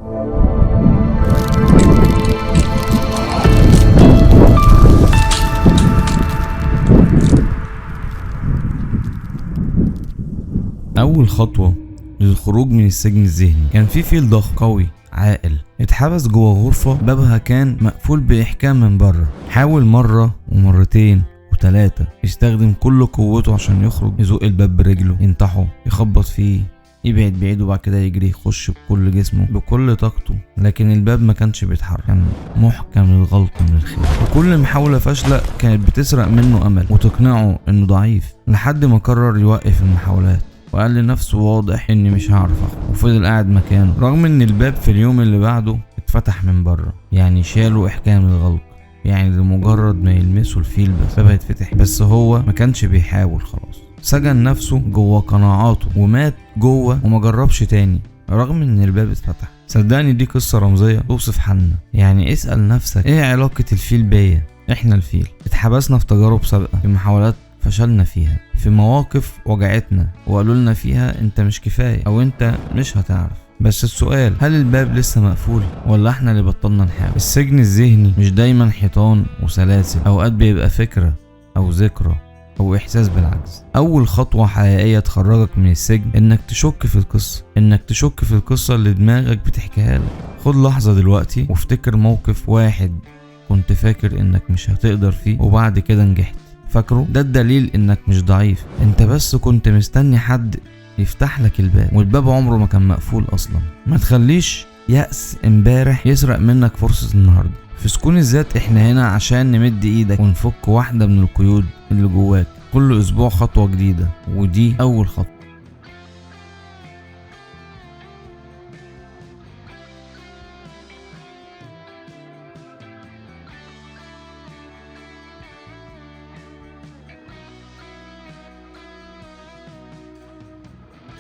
أول خطوة للخروج من السجن الذهني، كان في فيل ضخم قوي عاقل اتحبس جوه غرفة بابها كان مقفول بإحكام من بره. حاول مرة ومرتين وتلاتة، يستخدم كل قوته عشان يخرج، يزق الباب برجله، ينطحه، يخبط فيه، يبعد بعيد وبعد كده يجري يخش بكل جسمه بكل طاقته، لكن الباب ما كانش بيتحرك، كان محكم الغلق من الخير. وكل محاولة فاشلة كانت بتسرق منه أمل وتقنعه إنه ضعيف، لحد ما قرر يوقف المحاولات وقال لنفسه واضح اني مش هعرف اخرج، وفضل قاعد مكانه رغم ان الباب في اليوم اللي بعده اتفتح من بره. يعني شالوا احكام الغلق، يعني لمجرد ما يلمسوا الفيل بس الباب هيتفتح، بس هو ما كانش بيحاول خلاص. سجن نفسه جوه قناعاته ومات جوه وما جربش تاني رغم ان الباب اتفتح. صدقني دي قصة رمزية توصف حالنا. يعني اسأل نفسك ايه علاقة الفيل بيا؟ احنا الفيل اتحبسنا في تجارب سابقة، في محاولات فشلنا فيها، في مواقف وجعتنا وقالوا لنا فيها انت مش كفاية او انت مش هتعرف. بس السؤال، هل الباب لسه مقفول ولا احنا اللي بطلنا نحاول؟ السجن الذهني مش دايما حيطان وسلاسل، اوقات بيبقى فكرة او ذكرى او احساس بالعجز. اول خطوة حقيقية تخرجك من السجن انك تشك في القصة، انك تشك في القصة اللي دماغك بتحكيها لك. خد لحظة دلوقتي وافتكر موقف واحد كنت فاكر انك مش هتقدر فيه وبعد كده نجحت. فاكره؟ ده الدليل انك مش ضعيف، انت بس كنت مستني حد يفتح لك الباب، والباب عمره ما كان مقفول اصلا. ما تخليش يأس امبارح يسرق منك فرصة النهاردة. في سكون الذات احنا هنا عشان نمد ايدك ونفك واحدة من القيود اللي جواك. كل اسبوع خطوة جديدة، ودي اول خطوة.